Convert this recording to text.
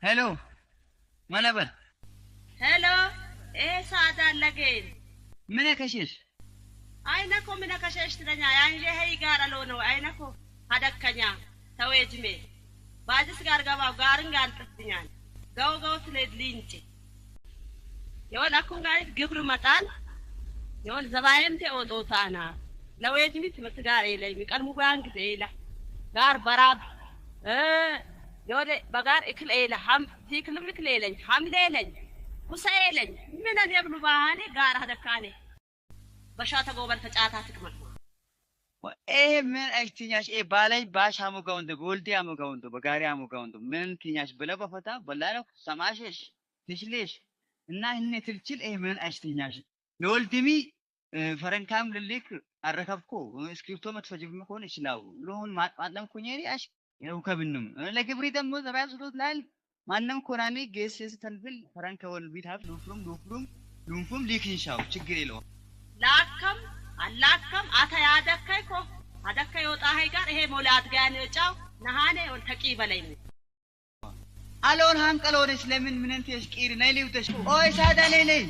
ሄሎ መነበር ሄሎ ሳዳ ለጌን ምን ከሽሽ አይነኮ ምን ከሸሽ ትለኛ ያንጄ ሄይ ጋር አልሆነው አይነኮ አደከኛ ተወጅሜ ባጅስ ጋር ገባው ጋርን ጋር ጥፍኛል ገው ገው ትለድ ሊንጭ የሆን አኩን ጋር ግብር መጣል የሆን ዘባየም ተወጦታና ለወጅሚ ትምህርት ጋር የለኝ ቀድሙ ጋን ጊዜ ይላ ጋር በራብ የሆነ በጋር እክል ኤለ ሐም ቲክልም እክል ኤለኝ ሐምሌ ኤለኝ ኩሳ ኤለኝ ምን የብሉ ባህኔ ጋር አደካኔ በሻተ ጎበል ተጫታ ትቅመጥ ምን አይትኛሽ ባላይ ባሽ አሙጋውንዶ ጎልዲ አሙጋውንዶ በጋሪ አሙጋውንዶ ምን ትኛሽ ብለ በፈታ በላለው ሰማሽሽ ትሽልሽ እና እኔ ትልችል ምን አይትኛሽ ለወልድሚ ፈረንካም ልልክ አረከብኮ እስክሪፕቶ መትፈጅብ መሆን ይችላል ሎን ማጥማለም ኩኝሪ አሽ የውከብንም ለግብሪ ደግሞ ዘባያ ስሎት ላል ማንም ኮናኒ ጌስ ተንብል ፈረንከ ወል ቢታፍ ሉፍሩም ሉፍሩም ሉንፉም ሊክንሻው ችግር የለውም። ላከም አላከም አታ ያደከይ ኮ አደከይ ወጣ ሃይ ጋር ይሄ ሞላት ጋን ወጫው ነሃኔ ወል ተቂ በለኝ አሎን ሃንቀሎነች ለምን ምንን ተሽቂር ናይ ሊውተሽ ኦይ ሳዳ ነይ ነይ።